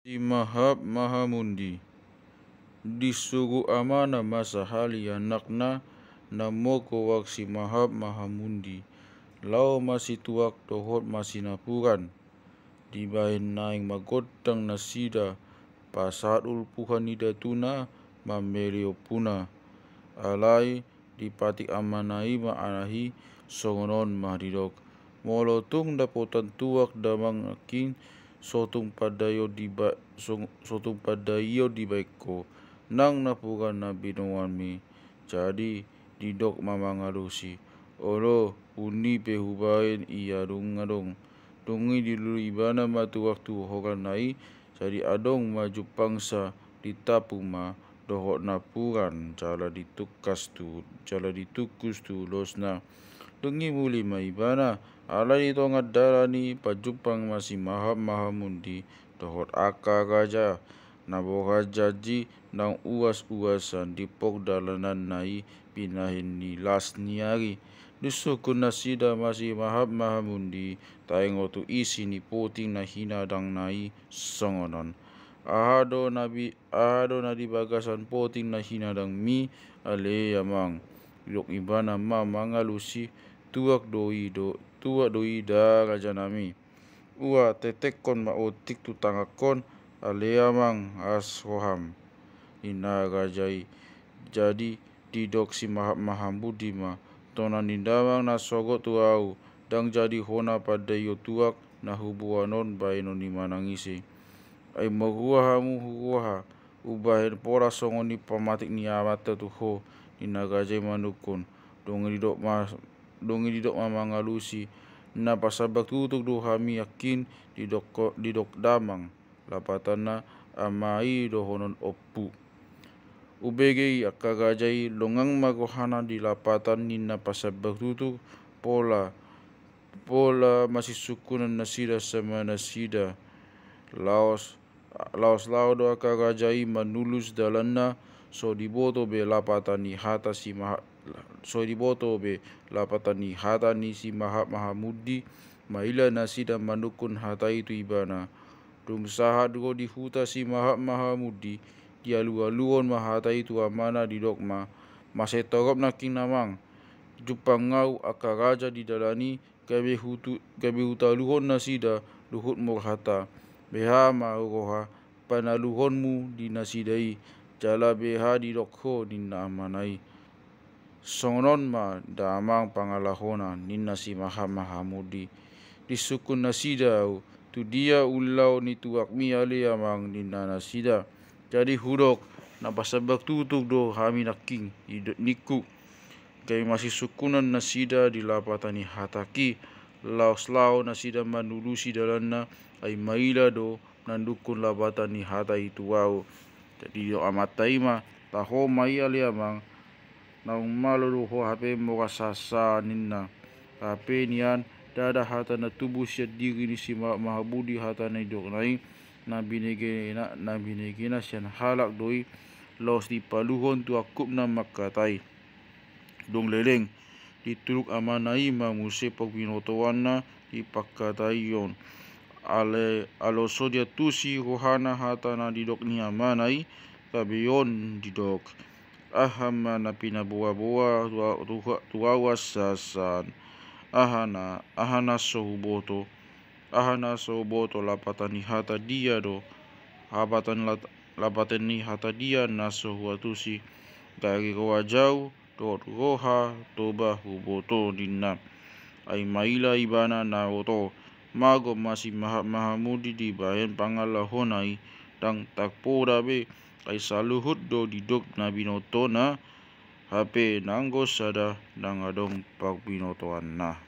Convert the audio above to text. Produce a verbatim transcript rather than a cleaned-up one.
Si Mahap Mahamundi. Disuru amana ma sahali anakna, na mogoak si Mahap Mahamundi, laho masituak dohot masinapuran. Dibahen naeng magondang nasida, pasahat ulpuhan ni datuna, mamele ompuna. Alai dipatik amana i ma anakna i, songon on ma didok: Molo tung dapotan tuak damang nangkin, so tung pandaion diba-, so-, so tung pandaion dibahen ho nang napuran na binoanmi. Jadi didok ma mangalusi: Olo, unang pe hubahen ia dung adong. Dung i dilului ibana ma tuak tu horana i, jadi adong ma jumpangsa, ditampuk ma dohot napuran, jala ditungkas tu, jala ditungkus tu ulosna. Dung i muli ma ibana, alai di tonga dalan i pajumpang ma si Mahap Mahamundi dohot angka raja. Na borat janji, naung uas-uasan, dipok dalananna i, binahen ni las ni ari. Disungkun nasida ma si Mahap Mahamundi taringot tu isi ni poting na hinadangna i, songon on: Aha do na bi-, aha do na di bagasan poting na hinadangmi, ale amang? Didok ibana ma mangalusi: Tuak do i do, tuak do i da, rajanami. Ua tetekkon ma otik tu tanganhon, ale amang, asa roham, ninna raja i. Jadi didok si Mahap Mahamundi ma: Tona ni damang na sogot tu ahu, ndang jadi hona pandaion tuak na huboan on bahenon ni manang ise. Ai marroha hamu huroha, umbahen pola songon i pamatik ni amanta tu ho, ninna raja i manungkun. Dung i didok ma, dung i didok ma mangalusi: Na pasambal tutuk do hami nangkin, didok, didok damang, lapatanna ama i dohonon ompu. Umbege i angka raja i, longang ma rohana di lapatan ni na pasambal tutuk, pola, pola masisungkunan nasida sama nasida. Laos, laos laho do angka raja i manulus dalanna, so diboto be lapatan ni hata si Maha-, so diboto be lapatan ni hata ni si Mahap Mahamundi, maila nasida manungkun hata i tu ibana. Dung sahat ro di huta si Mahap Mahamundi, dialualuhon ma hata i tu amana, didok ma: Mansai torop nangkin amang, jumpang ahu angka raja di dalan i, gabe hutu-, gabe hutaluhon nasida luhut morhanta. Beha ma roha panaluhonmu di nasida i, jala beha didok ho, ninna amana i. Songon on ma damang pangalahona, ninna si Mahap Mahamundi. Disungkun nasida ahu, tu dia ulaon ni tuakmi ale amang, ninna nasida. Jadi hudok: Na pasambal tutuk do hami nangkin, didok ningku. Gabe masisungkunan nasida di lapatan ni hatangki, laos laho nasida manulusi dalanna, ai maila do na nungkun lapatan ni hata i tu ahu. Jadi didok amanta i ma: Taho ma i ale amang, naung malo do ho hape mora sasa, ninna. Hape nian, ndada hata na tubu sian diri ni si Mahap Mahamundi hata na nidokna i, na binegena, na binegena sian halak do i, laos dipaluhon tu angkupna mangkatai. Dung leleng, dituluk amana i ma muse parbinotoanna di pangkataion. Ale, alo so diantusi rohana hata na nidok ni amana i, gabe on didok: Aha ma na pinaboaboa tu, tu, tu ahu ansasan? Aha na, aha na so huboto? Aha na so huboto, lapatan ni hata dia do? Lapatan lat-, lapatan ni hata dia na so huantusi? Gari roha jau dohot roha Toba huboto, ninna. Ai maila ibana na boto. Mago ma si Mahap Mahamundi dibahen pangalahona i, ndang tarpoda be, ai saluhut do didok na binotona, hape nanggo sada ndang adong parbinotoanna.